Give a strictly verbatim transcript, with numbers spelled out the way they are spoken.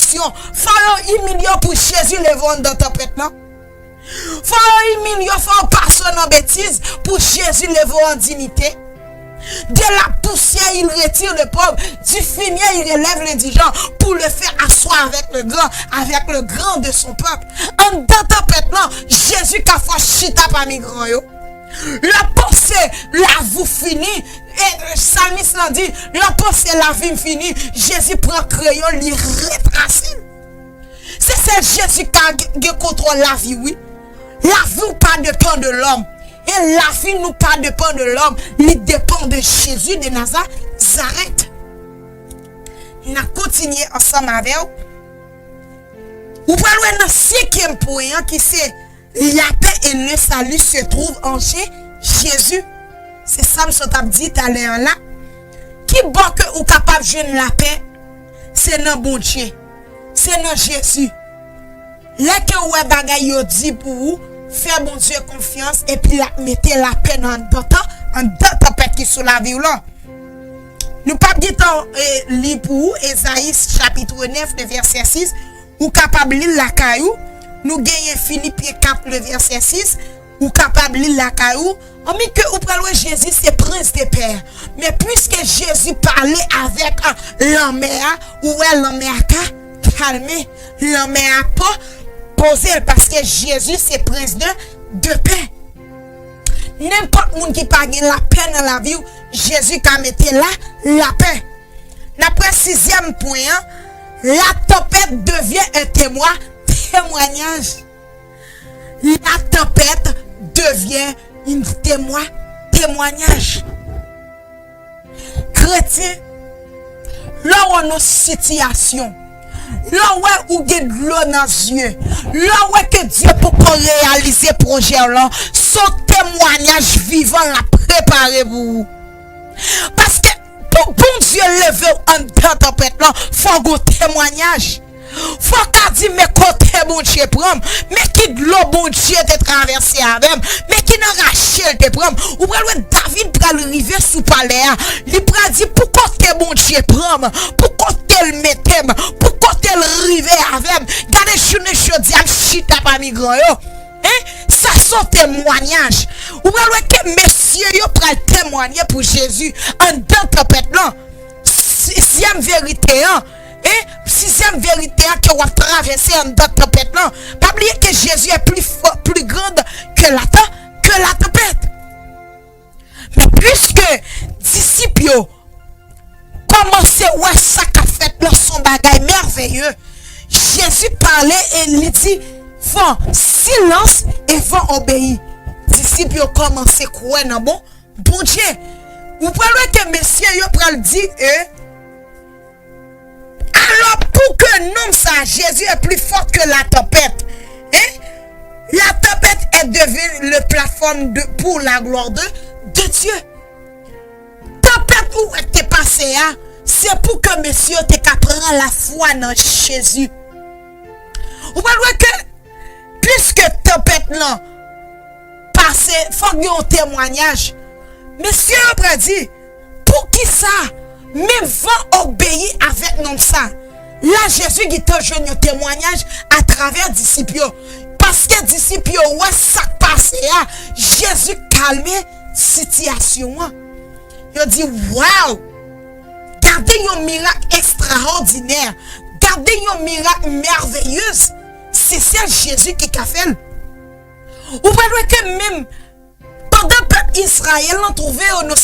imiliasyon. Fò yo imilye w pou Jezi leve w anndan tanpèt lan. Fò yo imilye w, fò yo pase w nan betiz pou Jezi leve w an diyite. De la poussière, il retire le pauvre. Du fumier, il relève l'indigent pour le faire asseoir avec le grand, avec le grand de son peuple. Anndan tanpèt lan, Jezi ka fè w chita pami gran yo. Lè w panse lavi w fini, e, salmis lan di, lè w panse lavi m fini, Jezi pran kreyon, li retrase l. Se sèl Jezi k ka gen, gen kontwòl lavi w, wi. Lavi w pa depann de lòm. E lavi nou pa depann de lòm. Li depann de Jezi de Nazarèt. N ap kontinye ansanm avè w. Ou pral wè nan senkyèm pwen an ki se la paix et le salut se trouve en Jé-, Jésus. Se sa m sot ap di talè a la. Ki bò ke ou kapab jwenn lapè? Se nan Bondye. Se nan Jezi. Lè ke w wè bagay yo di pou ou, fè Bondye konfyans epi l ap mete lapè nan anndan tan, anndan tanpèt ki sou lavi w lan. Nou p ap gentan, e, li pou ou Ezayi chapit nèf, le vèsè sis. Ou kapab li l lakay ou. Nou genyen Filipyen kat, le vèsè sis. Ou kapab li l lakay ou. Anmi ke ou pral wè Jezi se Prens de pè. Men piske Jezi pale avèk, a, lanmè a, ou wè lanmè a ka kalme. Lanmè a pa poze l paske Jezi se Prens de, de pè. Nenpòt moun ki pa gen lapè nan lavi w, Jezi ka mete la, lapè. N ap wè sizyèm pwen an, la tempête devient un témoin, témoignage. La tempête devient une témoin, témoignage. Kretyen, lè w nan sitiyasyon, lè w wè ou gen dlo nan zye, lè w wè ke Dye poko reyalize pwojè w lan, se yon temwanyaj vivan l ap prepare pou ou. Paske pou Bondye leve w anndan tanpèt lan, fò w gen yon temwanyaj. Fò w ka di, men kote Bondye pran m, men ki dlo Bondye te travèse avè m, men ki nan rache l te pran m. Ou pral wè David pral rive sou palè a. Li pral di, pou kote Bondye pran m, pou kote l mete m, pou kote l rive avè m. Gade jounen jodi a, m chita pami gran yo. Hein? Sa se yon temwanyaj. Ou pral wè ke mesye yo pral temwanye pou Jezi anndan tanpèt lan. Sizyèm verite an, hein? Sizyèm verite an ke w ap travèse anndan tanpèt lan. Pa bliye ke Jezi est plus fort, plus grande que la tem-, que la tempête. Men piske disip yo kòmanse wè sa k ap fèt lan se yon bagay mèveye, Jezi pale e li di, van, silence, e van obeyi. Disip yo kòmanse kwè nan bon, Bondye. Ou pral wè ke mesye yo pral di, e, alors pour que l'homme sache, Jésus est plus fort que la tempête. Hein? La tempête est devenue le plateforme de, pour la gloire de, de Dieu. Tanpèt ou wè k te pase a, se pou ke mesye yo te ka pran lafwa nan Jezi. Ou pral wè ke, piske tanpèt lan pase, fòk gen yon temwanyaj. Mesye yo pral di, poukisa men van obeyi avèk nonm sa? La, Jezi gentan jwenn yon temwanyaj atravè disip yo. Paske disip yo wè sa k pase a, Jezi kalme sitiyasyon an. Yo di, waw! Gade yon mirak ekstraòdinè! Gade yon mirak mèveyez! Se sèl Jezi ki ka fè l. Ou pral wè ke menm pandan pèp Izrayèl lan twouve yo nan